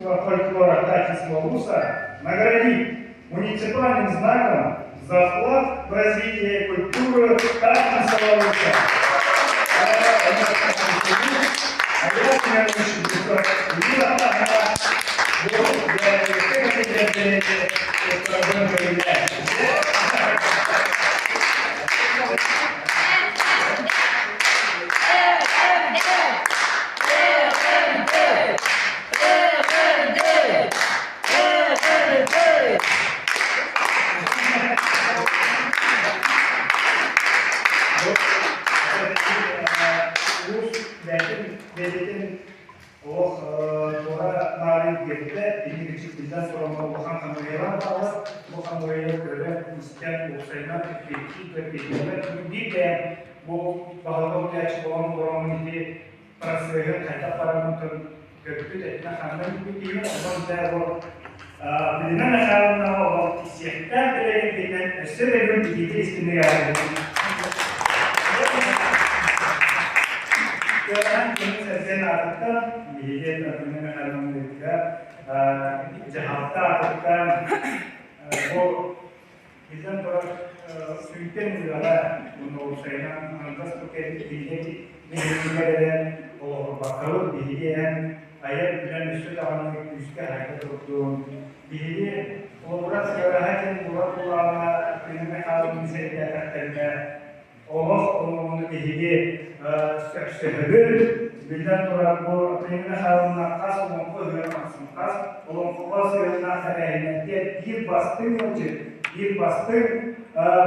Фольклора Татинского вуза наградить муниципальным знаком за вклад в развитие культуры Татинского вуза. Улуус бэйэтин бэйэтин олох туора наарын биэрдэ, инник биллэн туран улахан хамыыйалар бааллар. Бу хамыыйа көрөн, истэн, уопсайынан эппиэттиир, биир бэйэм бу баһылык үлээччи буолан олороммун ити процеһын хайдах барарын көрбүт этинэ-хаанынан билбит киһи, онон дьэ бу Билимэ Михайловнаҕа олох тиксиэхтээх бэлиэтинэн өссө да бүгүн итиитэ истиҥник ааҕабын. Кыараан кини сэргэн аатыттан биһиги Антонина Михайловна дьаһалта аатыттан бу биллэн турар сүүйтэн үлэҕэ уонна уопсайынан аҥардас бу кэлбит биһиги эрэ олоҕурбаккабыт, биһиги эн айар үлэм өссө даҕаны күүскэ хайда турдун. Биһиги холобура сыараһа диэн буолар буоллаҕына, Күнэ Михайловна сэрэйдээтэхтэринэ, олох олоҕуну биһиги сөпсөһөбүт. Биллэн турар, бу Күнэ Михайловна хас олоҥхо ыһыаҕын ахсын хас олоҥхоҕо сыһыаннаах тэрээһиннэргэ биир бастыҥ ыалдьыт, биир бастыҥ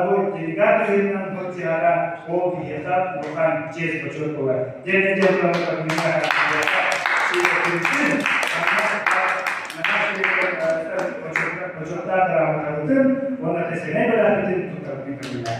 бу делегат быһыытынан сылдьыһара ол киһиэхэ улахан чиэс-бочуот буолар. Диэн бочуоттаах грамотабытын уонна тэсэнэй бэлэхпитин туттарбытын көрүллэр.